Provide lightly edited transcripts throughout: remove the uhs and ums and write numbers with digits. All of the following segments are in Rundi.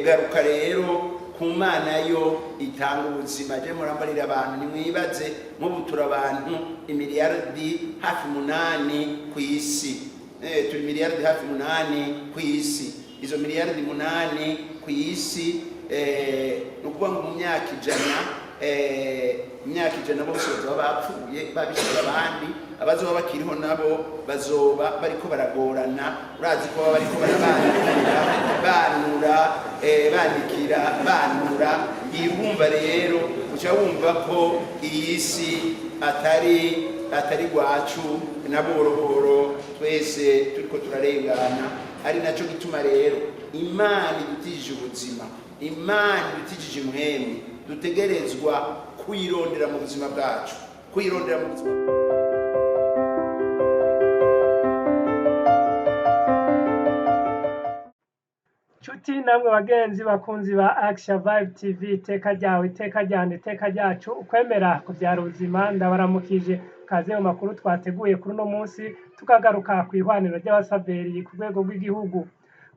Garuka rero ku Mana yo itanga ubuzima. Je murambarira abantu, nimwibaze nk'ubu turi abantu imiliyaridi hafi 8 ku isi. Turi miliyaridi hafi 8 ku isi. Izo miliyaridi 8 ku isi, ni ukuvuga ngo mu myaka 100, imyaka 100 bose bazoba bapfuye, babishyira abandi. Abazoba bakiriho nabo bazoba bariko baragorana. Urazi ko baba bariko barabandikira, banura, bandikira, banura. Wumva rero uca wumva ko iyi si atari rwacu na buhoro, twese turiko turarengana. Ari naco gituma rero Imana idutijije ubuzima, Imana idutijije impwemu, dutegerezwa kuyirondera mu buzima bwacu, kuyirondera mu buzima. Nshuti namwe bagenzi bakunzi ba Action Vibe TV, iteka ryawe, iteka ryanje, iteka ryacu, ukwemera kuvyara ubuzima, ndabaramukije. Kaze mu makuru twateguye kuri uno munsi, tukagaruka ku ihwaniro ry'abasaveri ku rwego rw'igihugu.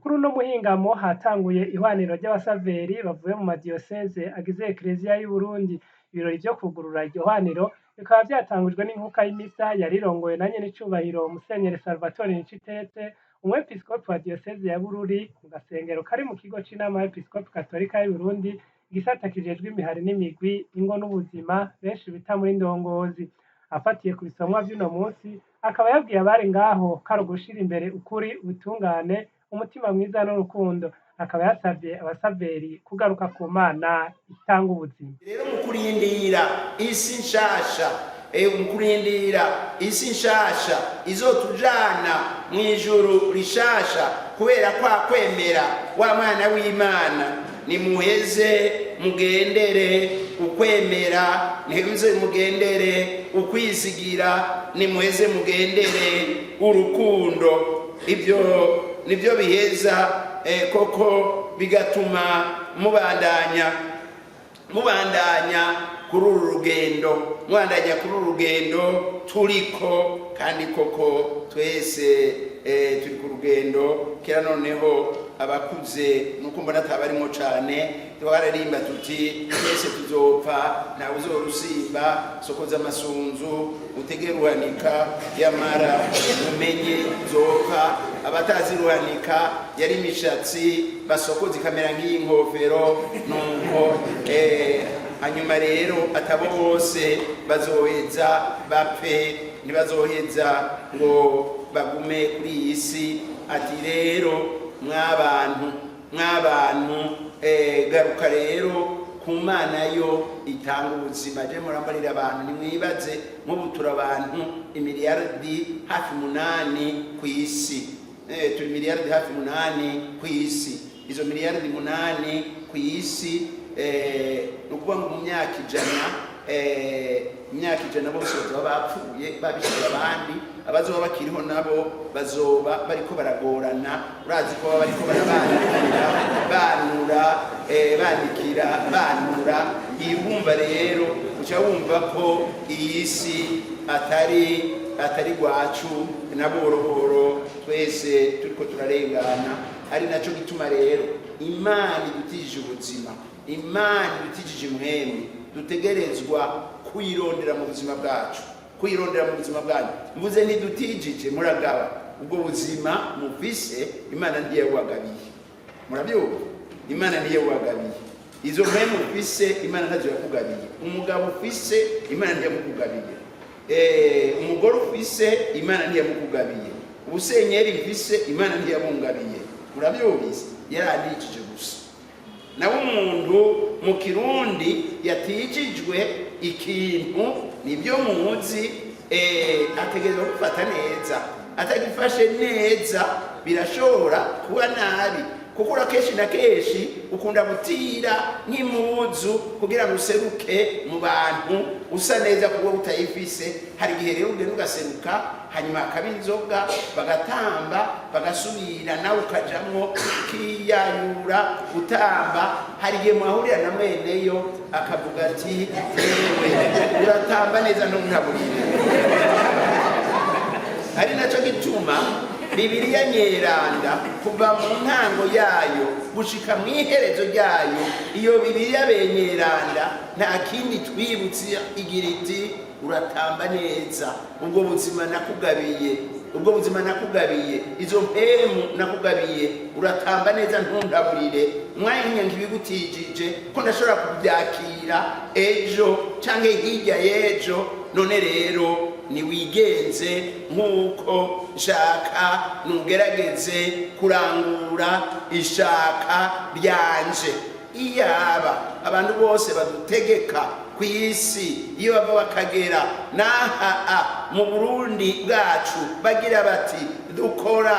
Kuri uno muhingamo hatanguye ihwaniro ry'abasaveri bavuye mu madiyoseze agize Ekereziya y'u Burundi. Ibirori vyo kugurura iryo hwaniro bikaba vyatangujwe n'inkuka y'imisa yarirongowe na nyen'icubahiro Musenyeri Salvatore Niciteretse, umwepiskopi wa diyoseze ya Bururi, mu gasengero kari mu kigo c'inama y'episkopi katolika y'u Burundi, igisata kijejwe imihari n'imigwi, ingo n'ubuzima, benshi bita muri ndongozi. Afatiye ku bisomwa vy'uno munsi, akaba yabwiye abari ngaho ko ari ugushira imbere ukuri, ubutungane, umutima mwiza n'urukundo. Akaba yasavye abasaveri kugaruka ku Mana itanga ubuzima. Rero mu kurindira isi nshasha, mu kurindira isi nshasha izotujana mu ijuru rishasha, kubera kwa kwemera wa mwana w'Imana, nimuheze mugendere ukwemera, nimuheze mugendere ukwizigira, nimuheze mugendere urukundo. Ibyo nibyo biheza koko bigatuma mubandanya kuri uru rugendo, mubandanya kuri uru rugendo turiko. Kandi koko twese turi ku rugendo. Kera noneho abakuze, nuko mbona atabarimo cane, twararimba tuti: "Twese tuzopfa, ntawe uzorusimba, sokoza amasunzu, utege ruhanika, yamara umenye uzopfa." Abatazi ruhanika, yari imishatsi basokoza ikamera nk'iyi nkofero. Nuko hanyuma rero atabo bose bazoheza bapfe, ntibazoheza ngo bagume kuri iyi si. Ati rero mwabantu, mwabantu, garuka rero ku Mana yo itanga ubuzima. Je murambarira abantu, nimwibaze nk'ubu turi abantu imiliyaridi hafi 8 ku isi. Turi miliyaridi hafi 8 ku isi. Izo miliyaridi 8 ku isi, ni ukuvuga ngo mu myaka 100, imyaka 100 bose bazoba bapfuye, babishyira abandi. Abazoba bakiriho nabo bazoba bariko baragorana. Urazi ko baba bariko barabandikira, banura, bandikira, banura. Wumva rero uca wumva ko iyi si atari rwacu na buhoro, twese turiko turarengana. Ari naco gituma rero Imana idutijije ubuzima, Imana idutijije impwemu, dutegerezwa kuyirondera mu buzima bwacu, kuyirondera mu buzima bwanyu. Mvuze ntidutijije, muragaba ubwo buzima mufise, Imana ntiyabubagabiye. Murabyumva? Imana ntiyabubagabiye. Izo mpwemu ufise, Imana ntazo yakugabiye. Umugabo ufise, Imana ntiyamukugabiye. Umugore ufise, Imana ntiyamukugabiye. Ubusenyeri mfise, Imana ntiyabungabiye. Murabyumvise? Yarandikije gusa. Nawe umuntu mu Kirundi yatijijwe ikintu, nibyo muzi, ategerezwa gufata neza. Atagifashe neza birashobora kuba nabi, kuko ura kenshi na kenshi ukunda gutira nk'impuzu kugira ngo useruke mu bantu usa neza, kuko utayifise hari igihe rero ugenda ugaseruka, hanyuma hakaba inzoga, bagatamba, bagasubira, nawe ukajamwo ukiyayura utamba. Hari igihe mwahurira na mweneyo akavuga ati: "Yewe, uratamba neza, ntuntaburire." Ari nacyo gituma Bibiliya Nyeranda kuva mu ntango yayo gushika mu iherezo ryayo, iyo Bibiliya Benyeranda nta kindi twibutse, igira iti: "Uratamba neza, ubwo buzima nakugabiye, ubwo buzima nakugabiye, izo mpemu nakugabiye, uratamba neza, ntundaburire umwanya nkibigutijije ko ndashobora kubyakira ejo canke hirya y'ejo. None rero niwigenze nk'uko nshaka, nugerageze kurangura ishaka ryanje." Iyaba abantu bose badutegeka ku isi, iyo bava bakagera n'aha mu Burundi bwacu, bagira bati: "Dukora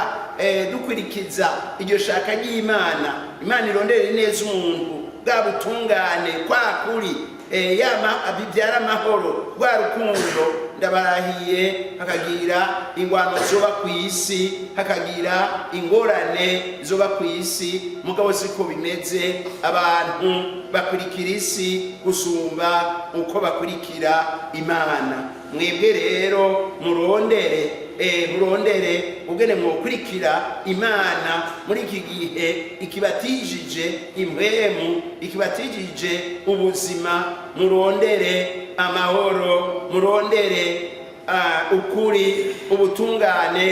dukurikiza iryo shaka ry'Imana, Imana irondere neza umuntu, bwa butungane, kwa kuri yama bibyara amahoro, rwa rukundo," ndabarahiye hakagira ingwano zoba ku isi, hakagira ingorane zoba ku isi. Mugabo siko bimeze, abantu bakurikira isi gusumba uko bakurikira Imana. Mwebwe rero murondere ubwene mwokurikira Imana muri iki gihe ikibatijije impwemu, ikibatijije ubuzima. Murondere amahoro, murondere ukuri, ubutungane,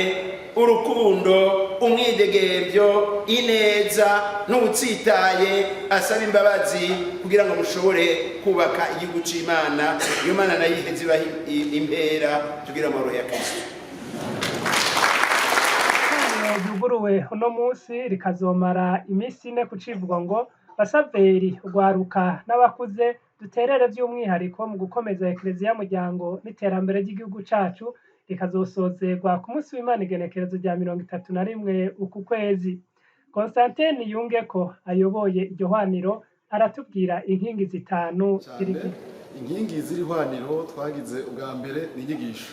urukundo, umwidegembyo, ineza n'ubutsitaye asaba imbabazi, kugira ngo mushobore kubaka igihugu c'Imana. Iyo Mana nayo iheze ibaha impera, tugira amahoro ya Kristo. Ryuguruwe uno munsi, rikazomara iminsi 4 ku civugo ngo: "Basaveri, urwaruka n'abakuze, duterere by'umwihariko mu gukomeza Ekereziya muryango n'iterambere ry'igihugu cacu", rikazosozerwa ku munsi w'Imana, igenekerezo rya 31 uku kwezi. Constantin Yungeko ayoboye iryo hwaniro aratubwira inkingi zitanu cyane ziri. Inkingi z'iri hwaniro twagize, ubwa mbere ni inyigisho.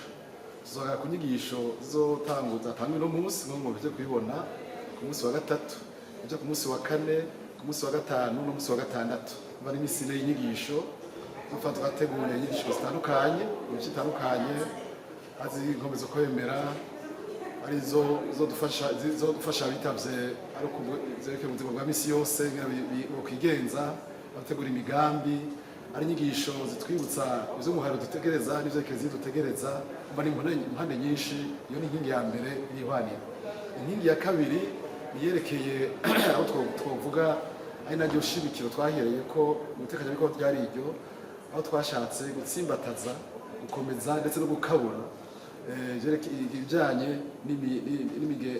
Tuzogera ku nyigisho zizotangwa, zatangwa uno munsi nk'uko mubije kubibona, ku munsi wa gatatu, ejo ku munsi wa kane, ku munsi wa gatanu n'umunsi wa gatandatu. Kuva n'iminsi 4 y'inyigisho. Tufa twateguye inyigisho zitandukanye mu bice bitandukanye, hazi inkomezi zo kwemera, arizo zodufasha, zizodufasha abitavye, ari zerekeye ubuzima bwa misi yose, ingene bokwigenza abategura imigambi, ari inyigisho zitwibutsa ivy'umuharo dutegereza n'ivyo Ekereziya dutegereza. Umva, ni impande nyinshi. Iyo ni inkingi ya mbere y'ihwaniro. Inkingi ya kabiri niyerekeye aho twovuga ari naryo shimikiro twahereye ko mu itekanyabikorwa ryari iryo, aho twashatse gutsimbataza, gukomeza ndetse no gukabura ibijyanye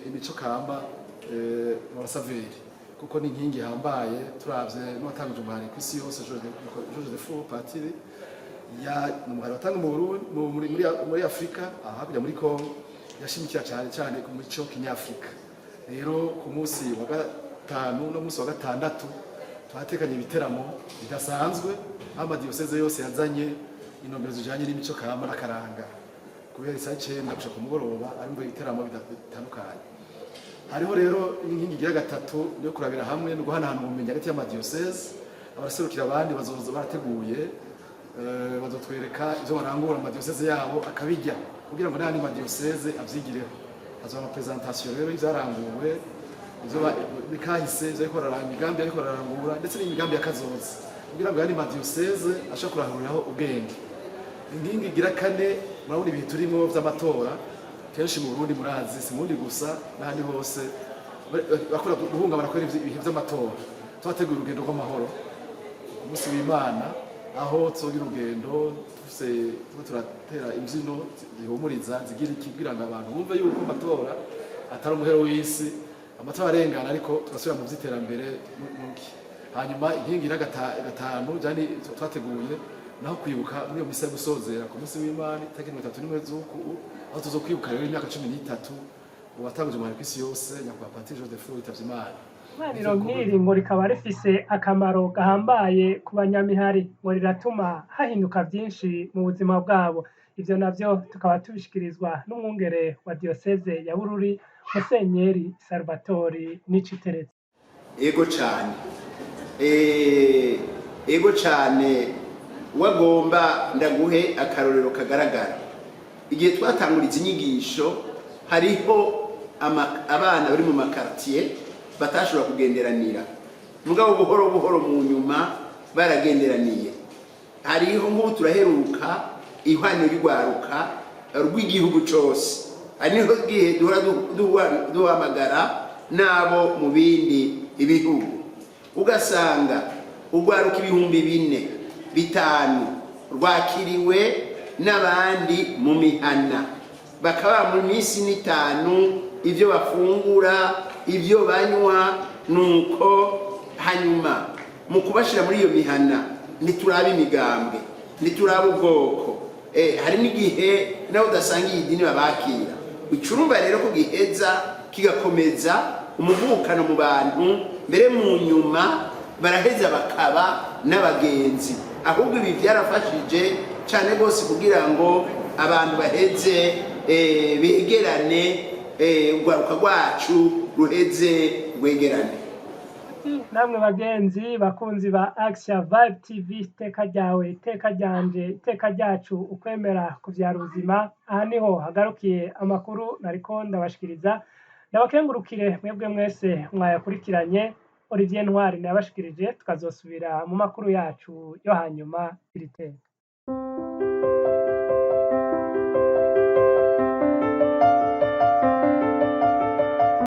imico kama mu basaveri, kuko ni inkingi ihambaye. Turavye n'uwatanguje umuhari ku isi yose, Georges Defour, patiri ya, ni umuhari watanga mu Burundi, muri Afrika, aha hakurya muri Congo, yashimikira cyane cyane ku mico kinyafrika. Rero ku munsi wa gatanu no munsi wa gatandatu twatekanye ibiteramo bidasanzwe, aho amadiyoseze yose yazanye intumbero zijanye n'imico kama n'akaranga, kubera isaha 9 gushika ku mugoroba arimo ibiteramo bitandukanye. Hariho rero inkingi igira gatatu yo kurabira hamwe no guhanahana ubumenyi hagati y'amadiyoseze. Abaserukira abandi bazoza barateguye, bazotwereka ivyo barangura mu madiyoseze yabo, akabijya kugira ngo n'ayandi madiyoseze avyigireho. Hazoba ama présentation rero y'ivyaranguwe, ivyo bikahise, ivyo ariko bararanga, imigambi ariko bararangura, ndetse n'imigambi ya kazoza, kugira ngo ayandi madiyoseze ashobore kurahuriraho ubwenge. Inkingi igira kane, murabona ibihe turimo vy'amatora. Kenshi mu Burundi, murazi, si mu Burundi gusa, n'ahandi hose bakunda guhungabana kubera ibihe vy'amatora. Twateguye urugendo rw'amahoro ku munsi w'Imana, aho tuzogira urugendo tufise, turiko turatera imbyino zihumuriza, zigira iki, kugira ngo abantu bumve yuko amatora atari umuhero w'isi, amatora arengana ariko tugasubira mu vy'iterambere muki. Hanyuma inkingi ira gatanu jani twateguye naho kwibuka muri iyo misa yo gusozera ku munsi w'Imana, itariki 31 z'uku, aho tuzokwibuka rero imyaka 13 uwatanguje umuhari kw'isi yose, nyakubahwa Patiri Joseph yitavye Imana. Ihwaniro nk'iri ngo rikaba rifise akamaro gahambaye ku banyamihari, ngo riratuma hahinduka byinshi mu buzima bwabo. Ivyo navyo tukaba tubishikirizwa n'umwungere wa diyoseze ya Bururi, Musenyeri Salvatori Niciteretse. Ego cyane, ego cyane. Wagomba ndaguhe akarorero kagaragara. Igihe twatanguriza inyigisho, hariho Abana bari mu ma quartiers batashobora kugenderanira, mugabo buhoro buhoro mu nyuma baragenderaniye. Hariho nk'ubu turaheruka ihwaniro ry'urwaruka rw'igihugu cose, hari niho gihe duhora duhamagara n'abo mu bindi ibihugu, ugasanga urwaruka 4000, 5000 rwakiriwe n'abandi mu mihana, bakaba mu minsi 5 ibyo bafungura, ibyo banywa. Nuko hanyuma mu kubashira muri iyo mihana, ntituraba imigambwe, ntituraba ubwoko. Hari n'igihe nawe udasanga iyi dini babakira. Icurumba rero ko giheza kigakomeza umuvukano mu bantu, mbere mu nyuma baraheza bakaba n'abagenzi. Ahubwo ibi byarafashije cyane rwose kugira ngo abantu baheze begerane, urwaruka rwacu ruheze rwegerane. Namwe bagenzi bakunzi ba Action Vibe TV, iteka ryawe, iteka ryanje, iteka ryacu, ukwemera kuvyara ubuzima. Aha niho hagarukiye amakuru nariko ndabashikiriza. Ndabakengurukire mwebwe mwese mwayakurikiranye. Olivier Ntwari nayabashikirije, tukazosubira mu makuru yacu yo hanyuma. Iri teka.